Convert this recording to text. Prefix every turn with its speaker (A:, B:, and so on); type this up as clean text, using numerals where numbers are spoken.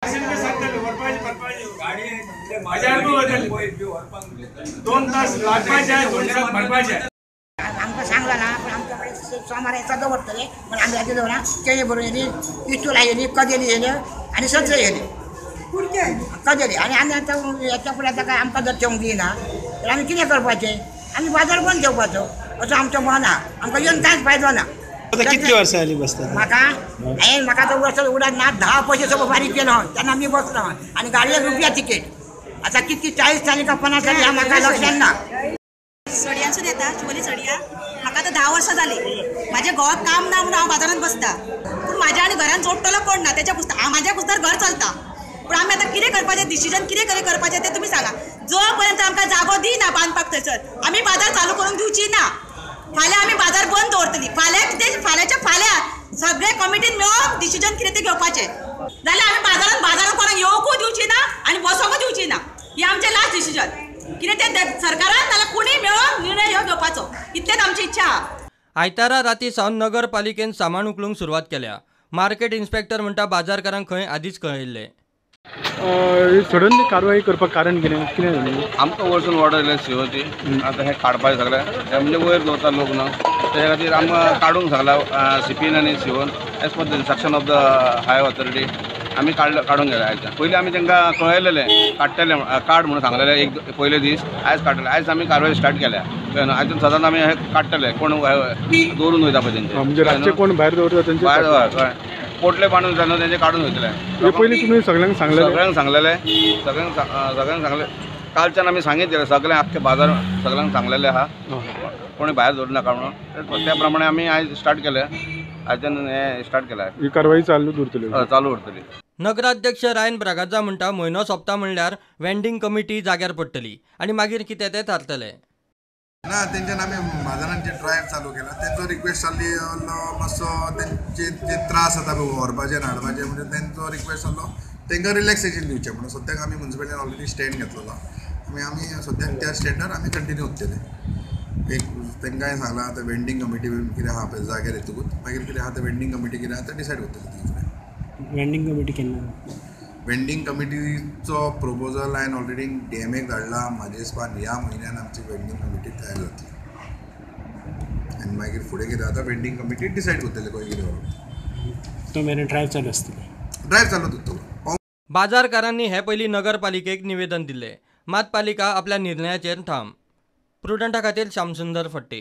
A: 2 तास लागपाचे, 2 तास भरपाचे.
B: आमकां सांगला ना, पूण आमच्या कडेन सोमार येता दवरतले पण आमी आदी दवरा. केळी भरून येयली, इस्टूलां येयली, कदेली येयल्यो आनी सत्रे येयल्यो, कदेली. आनी आमी आतां हेच्या फुडें आतां काय आमकां जर ठेवंक दिना तर आमी कितें करपाचें? आमी बाजार बंद ठेवपाचो असो आमचो मन आहा. आमकां येवन कांयच फायदो ना.
C: कितली वर्सां जाली बसता?
B: म्हाका हांवें म्हाका तो वर्स उडाक ना 10 पयशे सगळो बारीक केलो तेन्ना आमी बसलो आनी गाडयेक रुपया तिकेट. आतां कितकी 40 जाली का 50 जाली ह्या म्हाका लक्षात ना.
D: सडयांसून येता शिवोली सडया. म्हाका आतां 10 वर्सां जाली. म्हाज्या घोवाक काम ना म्हणून हांव बाजारांत बसता, पूण म्हाज्या आनी घरान जोडटलो कोण ना. तेच्या पुस्ता म्हाज्या पुस्तार घर चलता. पूण आमी आतां कितें करपाचें, डिसिजन कितें करपाचें तें तुमी सांगा. जो पर्यंत आमकां जागो दिना बांदपाक थंयसर आमी बाजार चालू करूंक दिवची ना. फाल्यां आमी बाजार बंद दवरतली. फाल्यां कितें, फाल्यांच्या फाल्यां सगळे कमिटीन मेळोन डिसिजन कितें तें घेवपाचें. जाल्यार आमी बाजारांत कोणाक येवंकूय दिवची ना आनी बसोंकूय दिवची ना. हें आमचें लास्ट डिसिजन. कितें तें सरकारान नाल्यार कोणीय मेळोन निर्णय ह्यो घेवपाचो, इतलेंच आमची इच्छा आहा.
E: आयतारा राती सावन नगरपालिकेन सामान उखलूंक सुरवात केल्या. मार्केट इन्स्पेक्टर म्हणटा बाजारकारांक खंय आदींच कळयिल्लें.
C: सडनली कारवाई करपाक कारण कितें कितें जालें?
F: आमकां वरसून ऑर्डर दिल्या सीओची, आतां हें काडपाचें सगळें म्हणजे वयर दवरता लोक न्हू, तेज्या खातीर आमकां काडूंक सांगला सीपीन आनी सीओन as per the instruction of the high authority आमी काडूंक गेले. आयच्यान पयलीं आमी तांकां कळयलेलें काडटले काड म्हणून सांगलेलें एक पयले दीस. आयज काडटले, आयज आमी कारवाई स्टार्ट केल्या. आयच्यान सदांच आमी हें काडटले. कोण दवरून वयता पळय तेंचे,
C: म्हणजे रातचे कोण भायर दवरता तेंचे
F: भायर पोटले बांदून जाता तेंचे काडून वयतले.
C: पयलीं तुमी सगळ्यांक सांगलें?
F: सगळ्यांक सांगलेलें, सगळ्यांक सांगलें. कालच्यान आमी सांगीत गेले सगळें आख्खे बाजार सगळ्यांक सांगलेलें आहा कोणी भायर दवरूं नाका म्हणून. त्या प्रमाणे आमी आयज स्टार्ट केलें. आयच्यान हें स्टार्ट केलां.
C: ही कारवाई चालू उरतली?
F: चालू उरतली.
E: नगराध्यक्ष रायन ब्रागांझा म्हणटा म्हयनो सोंपता म्हणल्यार वेंडिंग कमिटी जाग्यार पडटली आनी मागीर कितें तें थारतलें.
G: ना तेंच्यान आमी बाजारांचे ड्रायव्ह चालू केला. तेंचो रिक्वेस्ट जाल्ली मातसो तेंचे जे त्रास जाता पळय व्हरपाचे हाडपाचे, म्हणजे तेंचो रिक्वेस्ट जाल्लो तेंकां रिलॅक्सेशन दिवचें म्हणून. सद्याक आमी मुन्सिपालिटीन ऑलरेडी स्टँड घेतलेलो, आमी सद्याक त्या स्टँडार आमी कंटिन्यू उरतले. एक तेंकांय सांगलां आतां वेंडिंग कमिटी कितें आहा पळय जाग्यार येतकूच मागीर कितें आहा तें वेंडिंग कमिटी कितें आहा तें डिसायड करतले. फुडें
C: वेंडिंग कमिटी केन्ना?
G: वेंडिंग कमिटीचो प्रोपोजल हांवें ऑलरेडी डीएमएक धाडला. म्हाजे हिसपान ह्या म्हयन्यान आमची वेंडिंग कमिटी तयार जातली आनी मागीर फुडें कितें जाता वेंडिंग कमिटी डिसायड करतले खंय कितें व्हरप.
C: तो मेरेन ड्रायव्ह चालू आसतली?
G: ड्रायव्ह चालू उरतलो.
E: बाजारकारांनी हे पयलीं नगरपालिकेक निवेदन दिल्लें, मात पालिका आपल्या निर्णयाचेर ठाम. प्रुडंटा खातीर श्यामसुंदर फट्टे.